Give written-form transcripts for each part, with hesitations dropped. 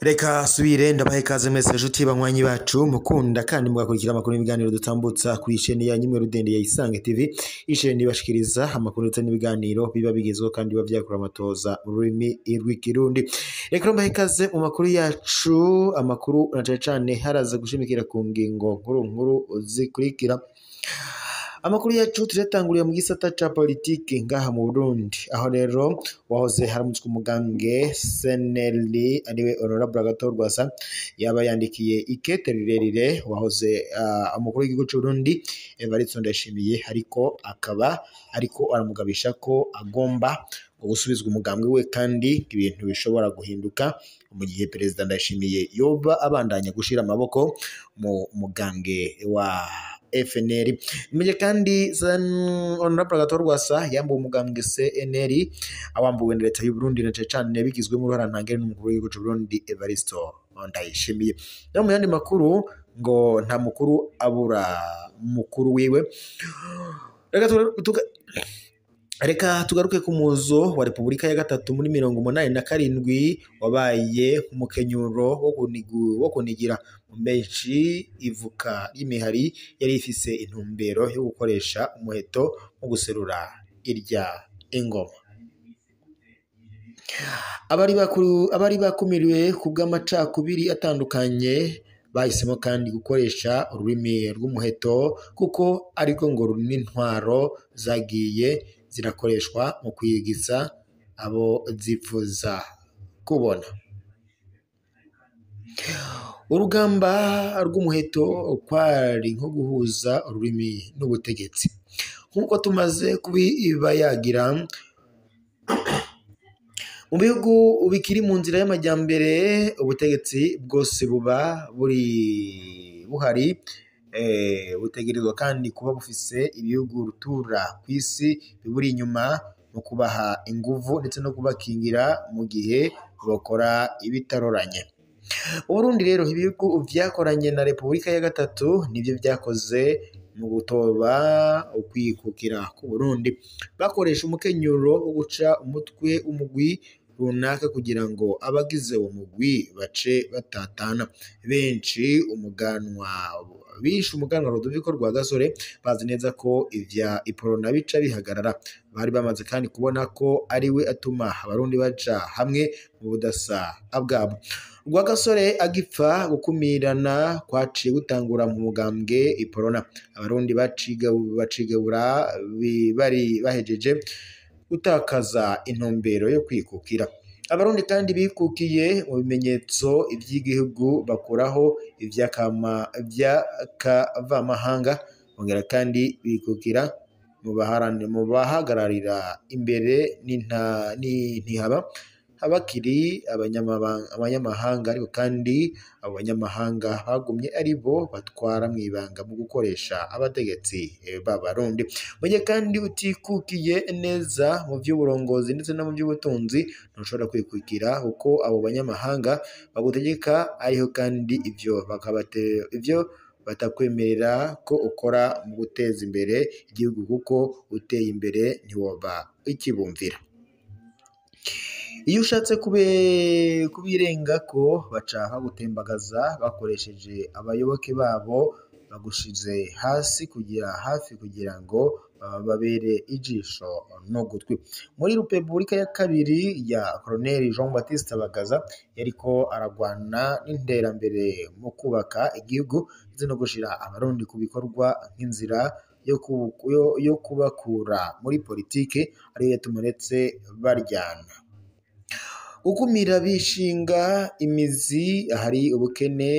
Reka subire ndabahe ikaze mwese nshuti banywanyi bacu mukunda kandi mugakurikira amakuru n'ibiganiro dutambutsa kuri isheni ya nyimwe rudende ya Isange TV, isheni ibashikiriza amakuru ndetse n'ibiganiro biba bigezweho kandi biba vyakura amatoza mu rurimi rw'ikirundi. Reka mbahe ikaze mu makuru yacu, amakuru na cane cane haraza gushimikira ku ngingo nkuru nkuru zikurikira. Amakuru yacu turatanguriye mu gisata ca politiki ngaha mu Burundi, aho rero wahoze haramutswe umugambwe CNL ariwe Honorable Agathon Rwasa yaba yandikiye ikete rirerire wahoze umukuru w'igihugu c'u Burundi Evariste Ndayishimiye, ariko akaba ariko aramugabisha ko agomba gusubizwa umugambwe we kandi ibintu bishobora guhinduka mu gihe Perezida Ndayishimiye yoba abandanya gushira amaboko mu mugambwe wa FNL. Muje kandi Honorable Agathon Rwasa yambuwe umugambwe CNL awambuwe na leta y'u Burundi na cane bigizwemo uruhara ntangere n'umukuru w'igihugu c'u Burundi Evariste Ndayishimiye. No mu yandi makuru ngo nta mukuru abura mukuru wiwe. Reka tugaruke ku muzo wa Repubulika ya gatatu muri 87 wabaye umukenyuro wo kunigira mu menshi ivuka y'imihari yari ifise intumbero yo gukoresha umuheto mu guserura irya ingoma. Abari bakumiriwe ku bw'amacakubiri atandukanye bahisemo kandi gukoresha ururimi rw'umuheto kuko ariko ngo n'intwaro zagiye zirakoreshwa mu kwigiza abo zipfuza kubona. Urugamba rw'umuheto kwari nko guhuza ururimi n'ubutegetsi nk'uko tumaze kubibayagira mu bihugu bikiri mu nzira y'amajyambere, ubutegetsi bwose buba buri buhari butegerezwa kandi kuba bufise ibihugu rutura kw'isi biburi inyuma mu kubaha inguvu ndetse no kubakingira mu gihe bakora ibitaroranye. Uburundi rero ibihugu vyakoranye na Repubulika ya gatatu nivyo vyakoze mu gutoba ukwikukira ku Burundi, bakoresha umukenyuro wo guca umutwe umugwi runaka kugira ngo abagize uwo mugwi bace batatana. Benshi umuganwa bishe umuganwa Rudoviko Rwagasore bazi neza ko ivya Iprona bica bihagarara. Bari bamaze kandi kubona ko ariwe atuma abarundi baja hamwe mu budasa bwabo. Rwagasore agipfa gukumirana kwaciye gutangura mu mugambwe Iprona, abarundi bacigabura bari bahejeje gutakaza intumbero yo kwikukira. Abarundi kandi bikukiye mu bimenyetso ivy'igihugu bakuraho ivy'akavamahanga, bongera kandi bikukira mu bahagararira imbere n'intihaba abakiri abanyamahanga, ariko kandi abo banyamahanga bagumye ari bo batwara mw'ibanga mu gukoresha abategetsi b'abarundi. Mugihe kandi utikukiye neza mu vy'uburongozi ndetse no mu vy'ubutunzi ntushobora kwikukira kuko abo banyamahanga bagutegeka, ariho kandi ivyo batakwemerera ko ukora mu guteza imbere igihugu kuko uteye imbere ntiwoba ikibumvira. Iyo ushatse kubirengako baca bagutembagaza bakoresheje abayoboke babo bagushize hasi kugira hafi kugira ngo babere ijisho no gutwi. Muri Repubulika ya kabiri ya Colonel Jean Baptiste Bagaza yariko aragwana n'iterambere mu kubaka igihugu ndetse no gushira abarundi ku bikorwa nk'inzira yo kubakura muri politike ariyo yatumuretse baryana. Gukumira bishinga imizi ahari ubukene,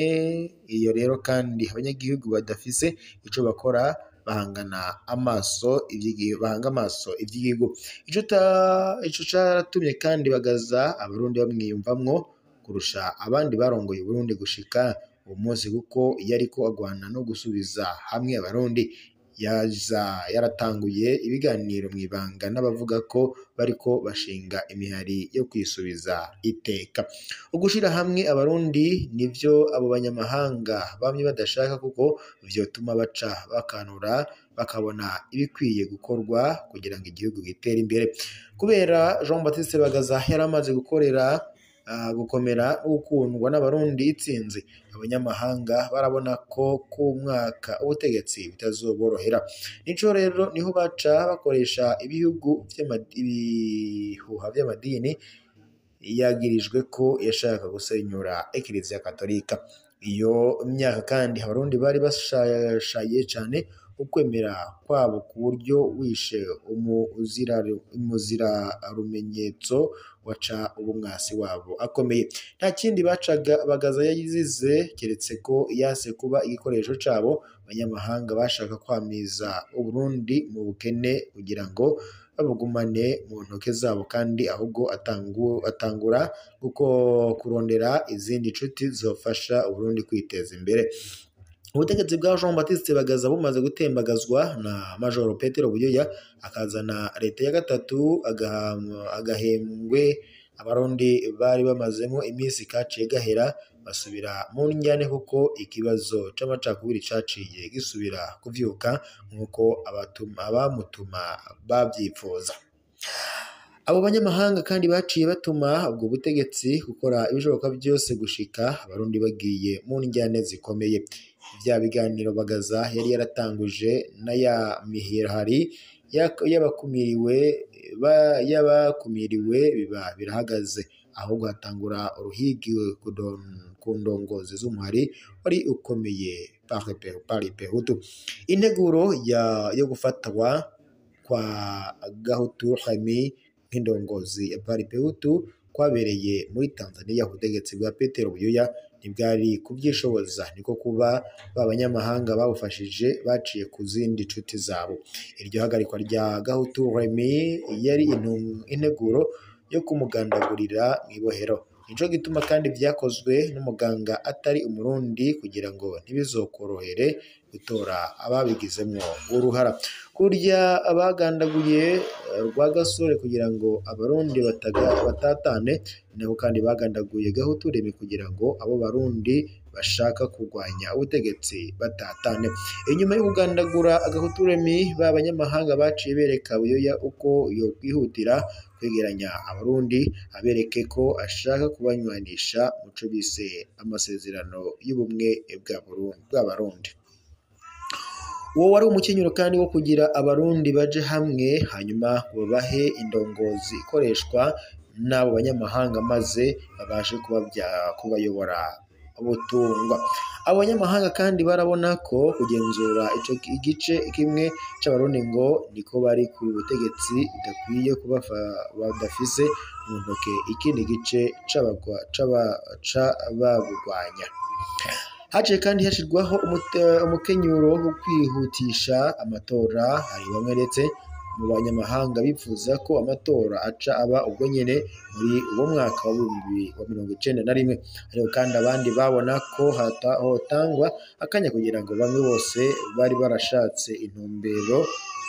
iyo rero kandi abanyagihugu badafise ico bakora bahangana amaso ivy'igihugu. Ico caratumye kandi Bagaza abarundi bamwiyumvamwo kurusha abandi barongoye Uburundi gushika uwo munsi, kuko yariko agwana no gusubiza hamwe abarundi. yaza yaratanguye ibiganiro mw'ibanga n'abavuga ko bariko bashinga imihari yo kwisubiza iteka. Ugushira hamwe abarundi nivyo abo banyamahanga bamye badashaka, kuko vyotuma baca bakanura bakabona ibikwiye gukorwa kugira ngo igihugu gitere imbere. Kubera Jean Baptiste Bagaza yaramaze gukorera gukomera gukundwa n'abarundi itsinzi, abanyamahanga barabona ko ku mwaka ubutegetsi bitazoborohera. Nico rero niho baca bakoresha ibihugu ibihuha vy'amadini yagirijwe ko yashaka gusenyura Ekleziya Katolika. Iyo myaka kandi abarundi bari bashashaye cane ukwemera kwabo, ku buryo wishe umuzirarumenyetso waca ubumwasi wabo akomeye. Nta kindi bacaga Bagaza yayizize keretse ko yase kuba igikoresho cabo abanyamahanga bashaka kwamiza Uburundi mu bukene kugira ngo babugumane mu ntoke zabo, kandi ahubwo atangura kuko kurondera izindi nshuti zofasha Uburundi kwiteza imbere. Ubutegetsi bwa Jean Baptiste Bagaza bumaze gutembagazwa na Majoro Petero Buyoya akazana leta ya gatatu, agahembwe abarundi bari bamazemo iminsi kaciye gahera basubira mu njyane, kuko ikibazo c'amacakubiri caciye gisubira kuvyuka nk'uko abamutuma bavyipfuza. Abo banyamahanga kandi baciye batuma ubwo butegetsi gukora ibishoboka byose gushika abarundi bagiye mu njyane zikomeye. Vya biganiro Bagaza yari yaratanguje na ya mihirahari y'abakumiriwe biba birahagaze, ahubwo hatangura uruhigi ku ndongozi z'umuhari wari ukomeye Palipehutu. Integuro yo gufatwa kwa Gahutu Remy nk'indongozi ya Palipehutu kwabereye muri Tanzania. Ubutegetsi bwa Petero Buyoya ntibwari kubyishoboza, niko kuba ba banyamahanga babufashije baciye ku zindi nshuti zabo. Iryo hagarikwa rya Gahutu Remy yari integuro yo kumugandagurira mw'ibohero. Nico gituma kandi vyakozwe n'umuganga atari umurundi kugira ngo ntibizokorohere gutora ababigizemwo uruhara. Kurya abagandaguye Rwagasore kugira ngo abarundi batatane, nako kandi bagandaguye Gahutu Remy kugira ngo abo barundi bashaka kurwanya ubutegetsi batatane. Inyuma yo kugandagura Gahutu Remy, ba banyamahanga baciye bereka Buyoya uko yokwihutira kwegeranya abarundi, abereke ko ashaka kubanywanisha muco bise amasezerano y'ubumwe bw'abarundi. Uwo wari umukenyuro kandi wo kugira abarundi baje hamwe, hanyuma babahe indongozi ikoreshwa n'abo banyamahanga maze babashe kubayobora butungwa. Abo banyamahanga kandi barabona ko kugenzura ico igice kimwe c'abarundi ngo niko bari ku butegetsi bidakwiye kuba badafise mu ntoke ikindi gice c'ababugwanya. Haciye kandi hashirwaho umukenyuro wo kwihutisha amatora. Hari bamwe ndetse mu banyamahanga bipfuza ko amatora aca aba ubwo nyene muri uwo mwaka wa 1991, ariko kandi abandi babona ko hotangwa akanya kugira ngo bamwe bose bari barashatse intumbero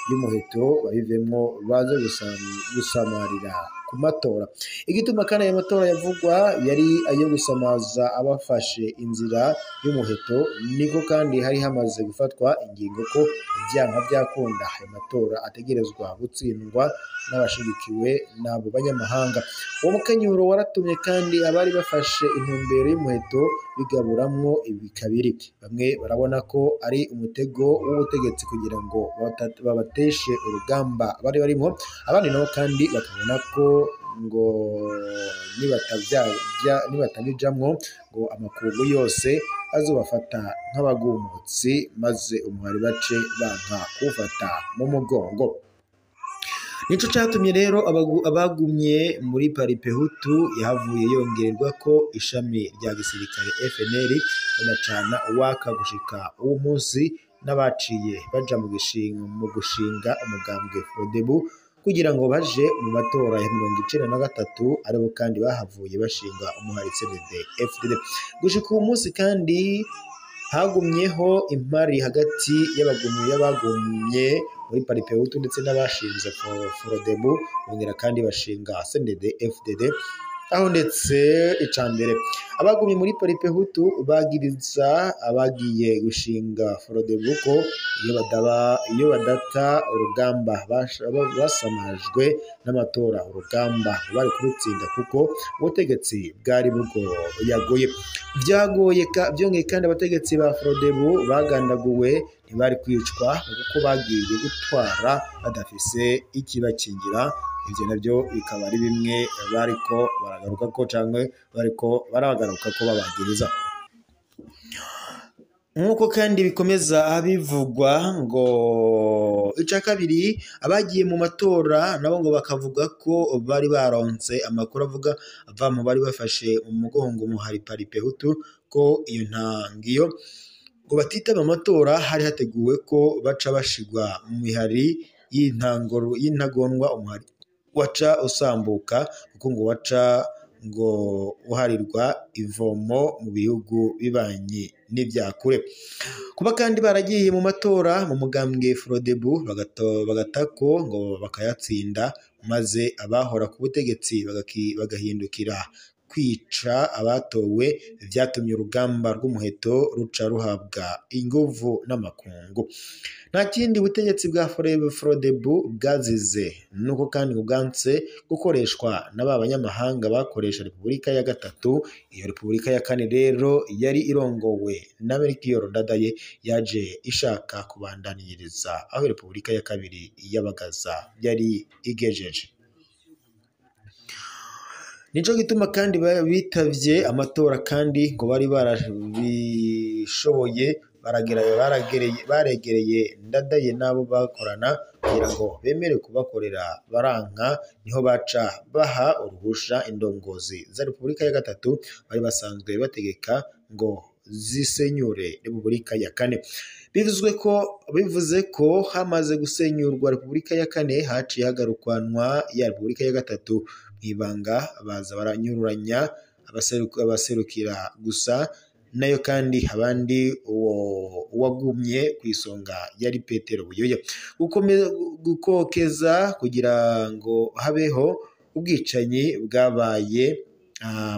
y'umuheto babivemwo baze gusamarira ku matora. Igituma kandi ayo matora yavugwa yari ayo gusamaza abafashe inzira y'umuheto, niko kandi hari hamaze gufatwa ingingo ko vyanka vyakunda ayo matora ategerezwa gutsindwa n'abashigikiwe n'abo banyamahanga. Uwo mukenyuro waratumye kandi abari bafashe intumbero y'umuheto bigaburamwo ibi kabiri. Bamwe barabona ko ari umutego w'ubutegetsi kugira ngo babateshe urugamba bari barimo, abandi nabo kandi bakabona ko ngo nibatabijamwo ngo amakungu yose azobafata nk'abagumutsi, maze umuhari bace banka kuwufata mu mugongo. Nico catumye rero abagumye muri Palipehutu yahavuye yongerwa ko ishami rya gisirikare FNL banacana uwaka gushika uwo munsi, n'abaciye baja mu gushinga umugambwe Frodebu kugira ngo baje mu matora ya 1993, aribo kandi bahavuye bashinga umuhari CNDD FDD. Gushika uwo munsi kandi Hagumyeho impari hagati y'abagumye muri Palipehutu ndetse n'abashinze Frodebu, bongera kandi bashinga CNDD FDD, aho ndetse icambere abagumye muri Palipehutu bagiriza abagiye gushinga Frodebu ko iyo badata urugamba basamajwe n'amatora, urugamba bari kurutsinda kuko ubutegetsi bwari bugoyagoye. Byagoye byongeye kandi abategetsi ba Frodebu bagandaguwe ntibari kwicwa kuko bagiye gutwara badafise ikibakingira. Ivyo navyo bikaba ari bimwe bariko baragaruka ko canke bariko baragaruka ko babagiriza. Nk'uko kandi bikomeza bivugwa ngo ica kabiri abagiye mu matora nabo ngo bakavuga ko bari baronse amakuru avuga ava mu bari bafashe umugongo umuhari Palipehutu ko iyo ntangiyo ngo batitaba amatora hari hateguwe ko baca bashigwa mu mihari y'intagondwa, umuhari waca usambuka kuko ngo waca ngo uharirwa ivomo mu bihugu bibanyi n'ivyakure. Kuba kandi baragiye mu matora mu mugambwe Frodebu bagatako ngo bakayatsinda, maze abahora ku butegetsi bagahindukira kwica abatowe, vyatumye urugamba rw'umuheto ruca ruhabwa inguvu n'amakungu. Nta kindi butegetsi bwa Frodebu bwazize nuko kandi bwanse gukoreshwa na ba banyamahanga bakoresha Repubulika ya gatatu. Iyo Repubulika ya kane rero yari irongowe na Melchior Ndadaye, yaje ishaka kubandaniriza aho Repubulika ya kabiri y'Abagaza yari igejeje. Nico gituma kandi bitavye amatora kandi ngo bari barabishoboye, baregereye Ndadaye n'abo bakorana kugira ngo bemere kubakorera baranka, niho baca baha uruhusha indongozi za Repubulika ya gatatu bari basanzwe bategeka ngo zisenyure Repubulika ya kane. Bivuze ko hamaze gusenyurwa Repubulika ya kane haciye hagarukwanwa ya Repubulika ya gatatu mw'ibanga, baza baranyuranya abaserukira gusa nayo kandi abandi uwagumye ku isonga yari Petero Buyoya. Gukokeza kugira ngo habeho ubwicanyi bwabaye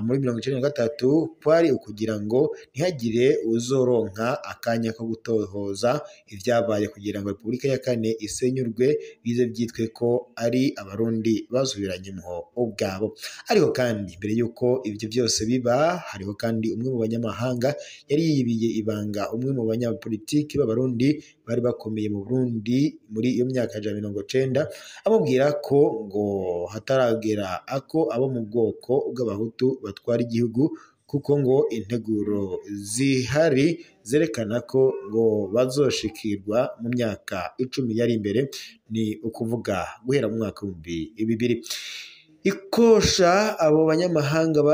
muri 1993 kwari ukugira ngo ntihagire uzoronka akanya ko gutohoza ivyabaye kugira ngo Repubulika ya kane isenyurwe bize byitwe ko ari abarundi basubiranyemwo ubwabo. Ariko kandi mbere yuko ivyo byose biba, hariho kandi umwe mu banyamahanga yari yibiye ibanga umwe mu banyapolitiki b'abarundi bari bakomeye mu Burundi muri iyo myaka ya 90, amubwira ko ngo hataragera ako abo mu bwoko bw'abahutu batwara igihugu, kuko ngo integuro zihari zerekana ko ngo bazoshikirwa mu myaka 10 yari imbere, ni ukuvuga guhera mu mwaka 2000. Ikosha abo banyamahanga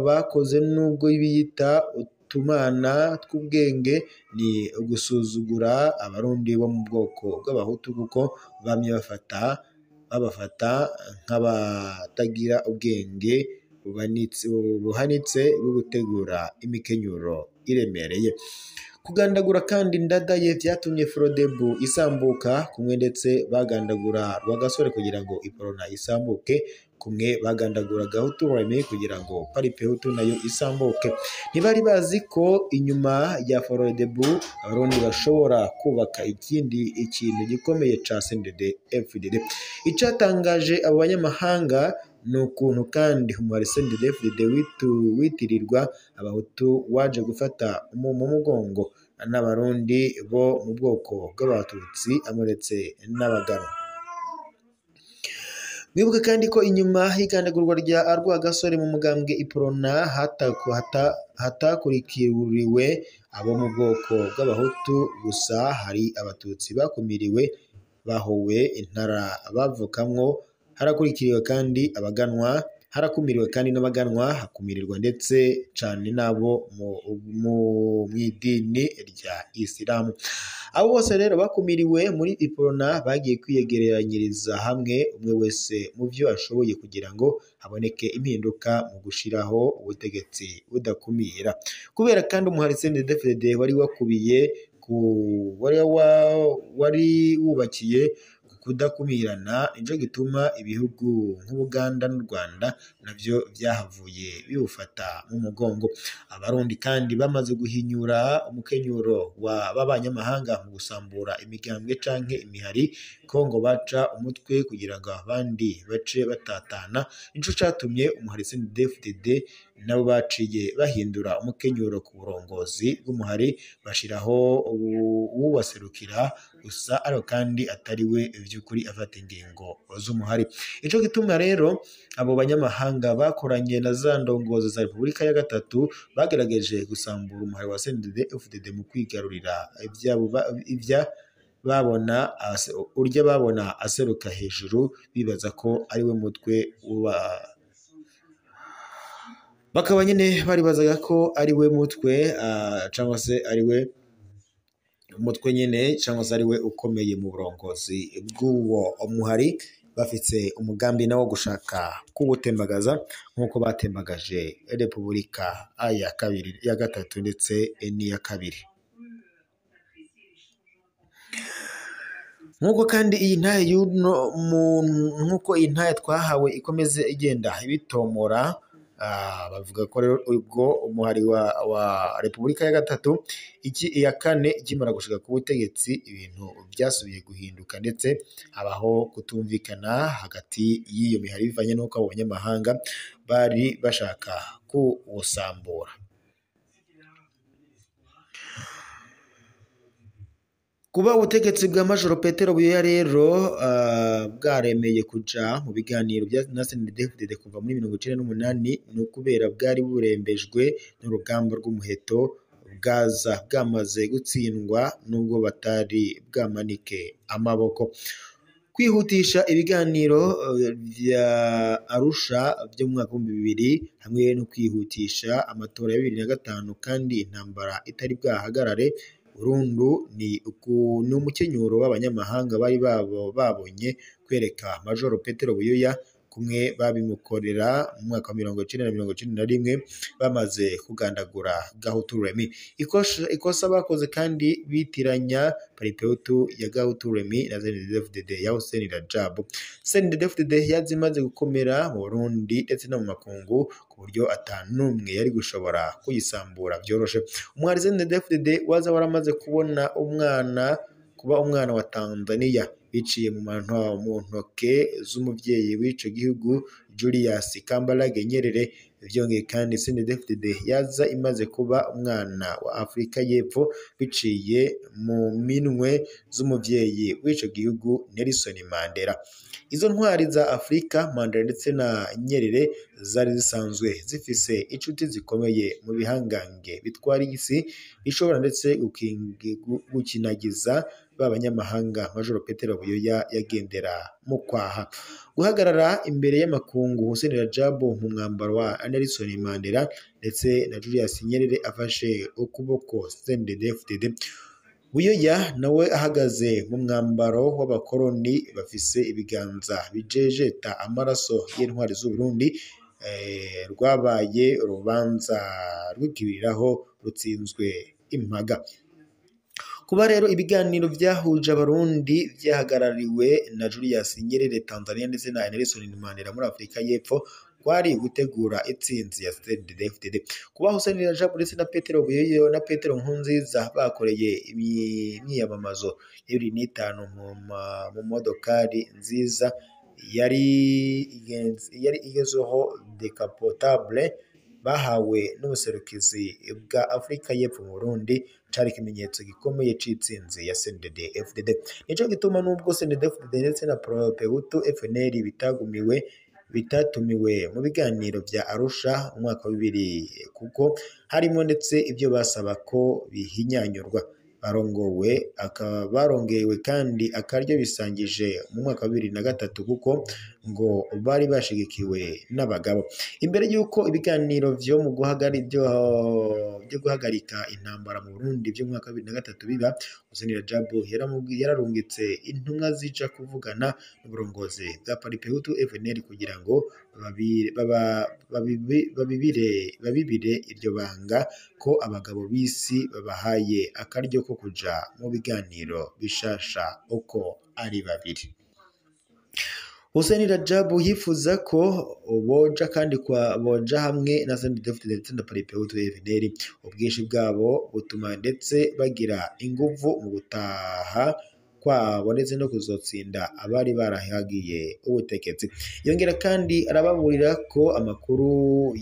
bakoze nubwo biyita utumana tw'ubwenge ni ugusuzugura abarundi bo mu bwoko bw'abahutu, kuko bamye babafata nk'abatagira ubwenge buhanitse bwo gutegura imikenyuro iremereye. Kugandagura kandi Ndadaye vyatumye Frodebu isambuka kumwe, ndetse bagandagura Rwagasore kugira ngo Iprona isambuke kumwe, bagandagura Gahutu Remy kugira ngo Palipehutu nayo isambuke. Ntibari bazi ko inyuma ya Frodebu abarundi bashobora kubaka ikindi ikintu gikomeye ca CNDD FDD. Icatangaje abo banyamahanga ni ukuntu kandi umuhari CNDD FDD witirirwa abahutu waje gufata mu mugongo n'abarundi bo mu bwoko bw'abatutsi amuretse n'abagano. Mwibuke kandi ko inyuma y'igandagurwa rya Rwagasore mu mugambwe Iprona hatakurikiriwe abo mu bwoko bw'abahutu gusa, hari abatutsi bakumiriwe bahowe intara bavukamwo, harakurikiriwe kandi abaganwa, Harakumiriwe kandi n'abaganwa, hakumirirwa ndetse cane nabo mu mw'idini rya Isilamu. Abo bose rero bakumiriwe muri Iprona bagiye kwiyegeranyiriza hamwe, umwe wese mu vyo ashoboye kugira ngo haboneke impinduka mu gushiraho ubutegetsi budakumira. Kubera kandi umuhari CNDD-FDD wari wakubiye wari wubakiye kudakumirana, nico gituma ibihugu nk'Ubuganda n'u Rwanda navyo vyahavuye biwufata mu mugongo. Abarundi kandi bamaze guhinyura umukenyuro wa b'abanyamahanga mu gusambura imigambwe canke imihari ko ngo baca umutwe kugira ngo abandi bace batatana. Nico catumye umuhari CNDD-FDD nabo baciye bahindura umukenyuro ku burongozi bw'umuhari, bashiraho uwubaserukira gusa ariko kandi atari we vy'ukuri afata ingingo z'umuhari. Ico gituma rero abo banyamahanga bakoranye na za ndongozi za Repubulika ya gatatu bagerageje gusambura umuhari wa CNDD-FDD mu kwigarurira ivya babona urya babona aseruka hejuru, bibaza ko ari we mutwe uba bakaba nyene baribazaga ko ari we mutwe cyangwa se ari we umutwe nyene cyangwa se ari we ukomeye mu burongozi bw'uwo muhari, bafite umugambi nawo gushaka kuwutembagaza nk'uko batembagaje Repubulika ya kabiri, ya gatatu ndetse n'iya kabiri. Nk'uko kandi iyi ntahe nk'uko iyi ntahe twahawe ikomeze igenda ibitomora, bavuga ko rero ubwo umuhari wa Repubulika ya gatatu iki iya kane ikimara gushika ku butegetsi, ibintu byasubiye guhinduka ndetse habaho kutumvikana hagati y'iyo mihari bivanye n'uko abo banyamahanga bari bashaka kuwusambura. Kuba ubutegetsi bwa Majoro Petero Buyoya rero bwaremeye kuja mu biganiro bya na CNDD-FDD kuva muri 1998, ni ukubera bwari burembejwe n'urugamba rw'umuheto bwaza bwamaze gutsindwa nubwo batari bwamanike amaboko. Kwihutisha ibiganiro vya Arusha byo mu mwaka 2000 hamwe no kwihutisha amatora ya 2005 kandi intambara itari bwahagarare burundu, ni umukenyuro w'abanyamahanga bari babonye kwereka Majoro Petero Buyoya kumwe babimukorera mu mwaka wa 1991 bamaze kugandagura Gahutu Remy. Ikosa bakoze kandi bitiranya Paripehutu ya Gahutu Remy na CNDD-FDD ya Hussein Rajab. CNDD-FDD yazimaze gukomera mu Burundi ndetse no mu makungu ku buryo atanumwe yari gushobora kuyisambura byoroshe. Umwari CNDD-FDD waza waramaze kubona umwana kuba umwana wa Tanzania biciye mu ntoke z'umuvyeyi w'ico gihugu Julius Kambarage Nyerere. Vyongeye kandi CNDD-FDD yaza imaze kuba umwana wa Afrika y'Epfo biciye mu minwe z'umuvyeyi w'ico gihugu Nelson Mandela. Izo ntwari za Afrika, Mandela ndetse na Nyerere, zari zisanzwe zifise inshuti zikomeye mu bihangange bitwara isi, bishobora ndetse gukinagiza ba banyamahanga Majoro Petero Buyoya yagendera mu kwaha. Guhagarara imbere y'amakungu Hussein Rajab mu mwambaro wa Nelson Mandela ndetse na Julius Nyerere afashe ukuboko CNDD-FDD, Buyoya nawe ahagaze mu mwambaro w'abakoroni bafise ibiganza bijejeta amaraso y'intwari z'u Burundi, rwabaye urubanza rw'ikibiriraho rutsinzwe impaga. Kuba rero ibiganiro vyahuje Abarundi vyahagarariwe na Julius Nyerere Tanzania ndetse na Nelson Mandela muri Afrika y'Epfo kwari gutegura itsinzi ya CNDD-FDD. Kuba Hussein Rajab ndetse na Petero Buyoya na Petero Nkurunziza bakoreye imyiyamamazo ya 2005 mu modokari nziza yari igezweho decapotable bahawe n'ubuserukizi bwa Afrika y'Epfo mu Burundi, cari ikimenyetso gikomeye c'itsinzi ya CNDD-FDD. Nico gituma nubwo CNDD-FDD ndetse na Propehutu FNL bitatumiwe mu biganiro vya Arusha mu mwaka wa 2000, kuko harimo ndetse ibyo basaba ko bihinyanyurwa. Barongowe barongewe kandi akaryo bisangije mu mwaka wa 2003 kuko ngo bari bashigikiwe n'abagabo. Imbere y'uko ibiganiro vyo mu byo guhagarika intambara mu Burundi byo mu mwaka wa 2003 biba, Hussein Rajabu yararungitse intumwa zija kuvugana n'uburongozi bwa Paripehutu FNL kugira ngo babibire iryo banga ko abagabo b'isi babahaye akaryo ko kuja mu biganiro bishasha uko ari babiri. Hussein Rajabu yifuza ko boja kandi kwa boja hamwe na CNDD-FDD ndetse na Paripehutu FNL. Ubwinshi bwabo butuma ndetse bagira inguvu mu gutaha kwabo ndetse no kuzotsinda abari barahagiye ubutegetsi. Yongera kandi arababurira ko amakuru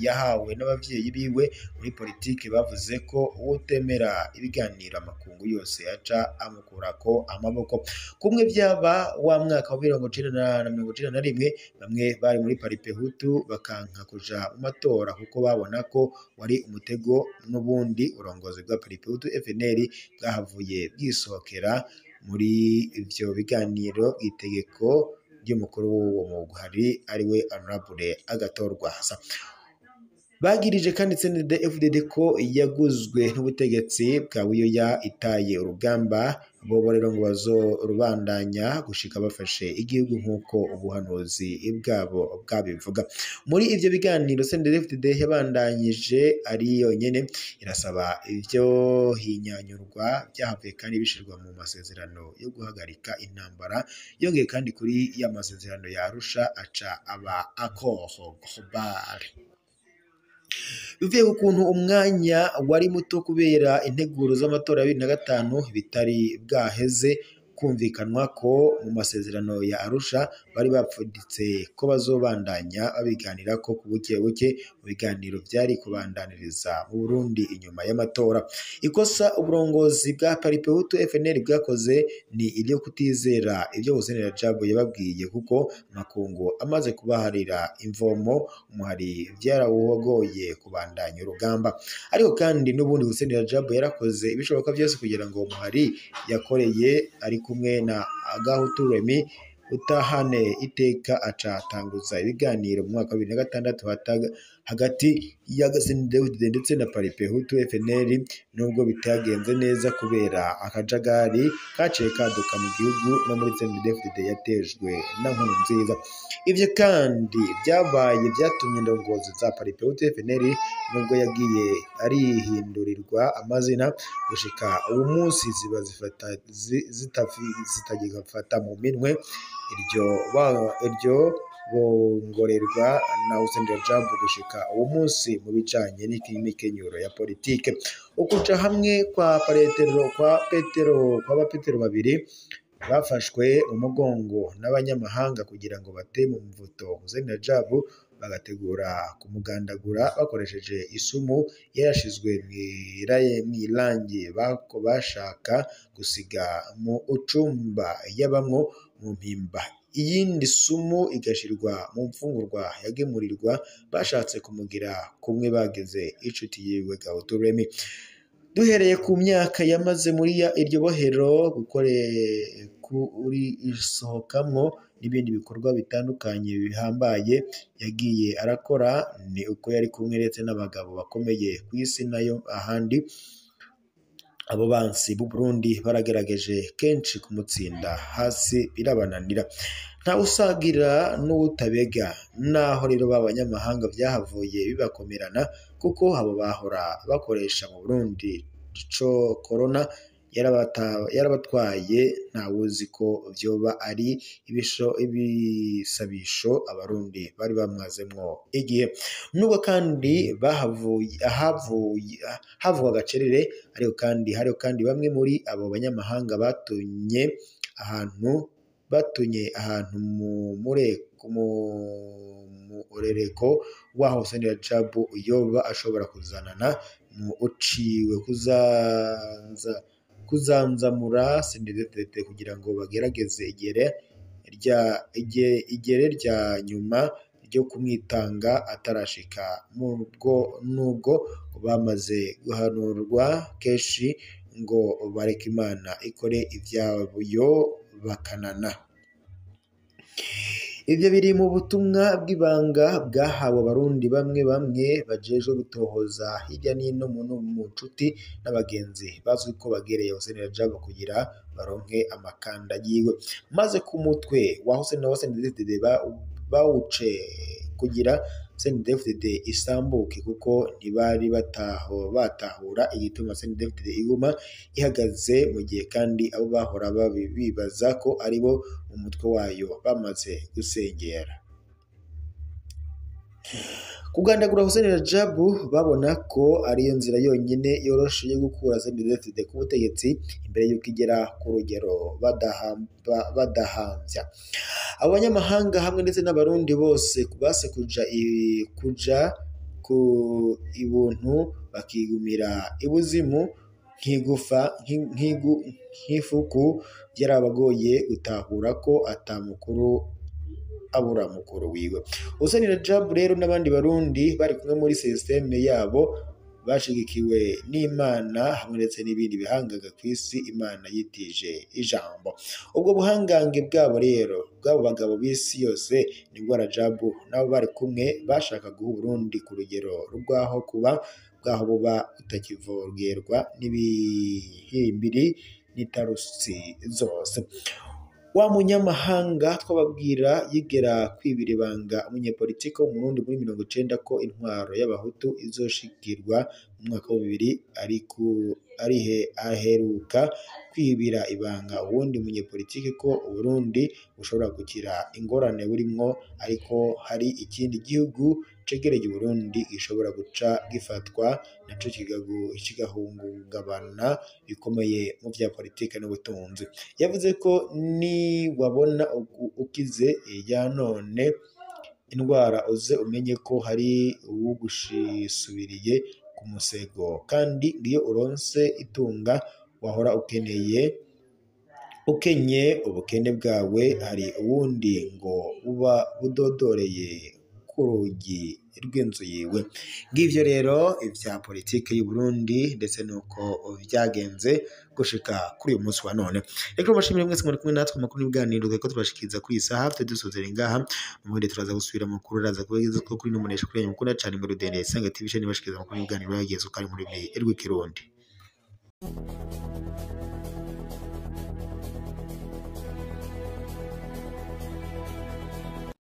yahawe n'abavyeyi biwe muri politike bavuze ko utemera ibiganiro amakungu yose yaca amukurako amaboko. Kumwe vyaba wa mwaka wa 1991 bamwe bari muri Paripehutu bakanka kuja mu matora kuko babona ko wari umutego, n'ubundi urongozi bwa Paripehutu FNL bwahavuye bwisohokera muri ivyo biganiro itegeko ry'umukuru w'uwo mugwi ariwe Honorable Agathon Rwasa. Bagirije kandi CNDD-FDD ko yaguzwe n'ubutegetsi bwa Buyoya itaye urugamba, bobo rero ngo bazorubandanya gushika bafashe igihugu nk'uko ubuhanuzi bwabo bwabivuga. Muri ivyo biganiro CNDD-FDD yabandanyije ari yonyene irasaba ivyo hinyanyurwa byahavuye kandi bishirwa mu masezerano yo guhagarika intambara, yongeye kandi kuri ya masezerano ya Arusha aca aba accord global. Bivuye ku kuntu umwanya wari muto kubera integuro z'amatora ya 2005 bitari bwaheze kumvikanwa ko mu masezerano ya Arusha bari bapfunditse ko bazobandanya babiganira ko ku buke buke mu biganiro vyari kubandaniriza mu Burundi inyuma y'amatora. Ikosa uburongozi bwa Paripehutu FNL bwakoze ni iryo kutizera ibyo Hussein Rajabu yababwiye, kuko makungu amaze kubaharira imvomo umuhari vyarawugoye kubandanya urugamba. Ariko kandi n'ubundi Hussein Rajabu yarakoze ibishoboka byose kugira ngo umuhari yakoreye ari kumwe na Gahutu Remy utahane iteka, aca atanguza ibiganiro mu mwaka wa 2006 hagati ya CNDD-FDD ndetse na Paripehutu FNL, nubwo bitagenze neza kubera akajagari kaciye kaduka mu gihugu no muri CNDD-FDD yatejwe na Nkurunziza. Ivyo kandi byabaye byatumye indongozi za Paripehutu FNL nubwo yagiye arihindurirwa amazina gushika ubu munsi ziba zitagifata mu minwe iryo bongorerwa na Hussein Rajabu gushika uwo munsi mu bijanye n'imikenyuro ya politike. Ukuja hamwe kwa Petero babiri bafashwe mu mugongo n'abanyamahanga kugira ngo bate mu mvuto Hussein Rajabu, bagategura kumugandagura bakoresheje isumu yarashizwe mw'irangi bashaka gusiga mu ucumba yabamwo mu mpimba, iyindi sumu igashirwa mu mfungurwa yagemurirwa bashatse kumugira kumwe bageze inshuti yiwe Gahutu Remy. Duhereye ku myaka yamaze muri iryo bohero kuri isohokamwo n'ibindi bikorwa bitandukanye bihambaye yagiye arakora, ni uko yari kumwe ndetse n'abagabo bakomeye ku isi nayo ahandi. Abo bansi b'u Burundi baragerageje kenshi kumutsinda hasi birabananira, nta usagira n'uwutabega. Naho rero b'abanyamahanga byahavuye bibakomerana, kuko abo bahora bakoresha mu Burundi ico corona yarabatwaye, ntawuzi ko vyoba ari ibisabisho abarundi bari bamwazemwo igihe. Nubwo kandi havugwa agacerere, ariko kandi hariho kandi bamwe muri abo banyamahanga batunye ahantu mu murereko waho Hussein Rajabu yoba ashobora kuzanana mu uciwe kuzanzamura CNDD-FDD kugira ngo bagerageze igere rya nyuma ryo kumwitanga atarashika. Nubwo bamaze guhanurwa kenshi ngo bareke Imana ikore ivyayo bakanana. Ivyo biri mu butumwa bw'ibanga bwahawe abarundi bamwe bamwe bajejwe gutohoza hirya n'ino mu nshuti n'abagenzi bazwi ko bagereye Hussein Rajab kugira baronke amakanda yiwe, maze ku mutwe wa Hussein na CNDD-FDD bawuce kugira CNDD-FDD isambuke, kuko ntibari batahura igituma CNDD-FDD iguma ihagaze mu gihe kandi abo bahora bibaza ko aribo umutwe wayo bamaze gusengera. Kugandagura Hussein Rajab babona ko ariyo nzira yonyine yoroshe yo gukura CNDD-FDD ku butegetsi imbere y'uko igera ku rugero badahamvya. Abo banyamahanga hamwe ndetse n'abarundi bose base kuja ku ibuntu bakigumira ibuzimu nk'igufa nk'ifuku, byarabagoye gutahura ko ata mukuru abura mukuru wiwe. Hussein Rajab rero n'abandi barundi bari kumwe muri systeme yabo bashigikiwe n'Imana hamwe ndetse n'ibindi bihangaga kw'isi Imana yitije ijambo. Ubwo buhangange bwabo rero bw'abo bagabo b'isi yose nibwo Rajab nabo bari kumwe bashaka guha Burundi ku rugero rw'aho kuba bwaho buba butakivogerwa n'ibihimbiri n'itarusi zose. Wa munyamahanga twababwira yigera kwibira ibanga umunyepolitike wo mu Burundi muri 90 ko intwaro y'abahutu izoshikirwa mu mwaka wa 2000, arihe aheruka kwibira ibanga uwundi munyepolitike ko Uburundi bushobora gukira ingorane burimwo, ariko hari ikindi gihugu cegereye Uburundi gishobora guca gifatwa naco kigahungabana bikomeye mu vya politike n'ubutunzi. Yavuze ko niwabona ukize ya none indwara uze umenye ko hari uwugusubiriye ku musego, kandi ngiyo uronse itunga wahora ukenye ubukene bwawe hari uwundi ngo buba budodoreye ku rugi rw'inzu yiwe. Ngivyo rero ivya politike y'u Burundi ndetse nuko vyagenze gushika kuri uyu munsi wa none. Reka mbashimire mwese muri kumwe natwe makuru n'ibiganiro twari tubashikiriza kuri iyi saha, twe dusozera ngaha ubundi turaza gusubira mu makuru araza kubageza ko kuri n'umunesha kuri mukunda cyane muri Rudende Isange TV sheni bashikiriza amakuru n'ibiganiro yageze uko ari muri rw'ikirundi.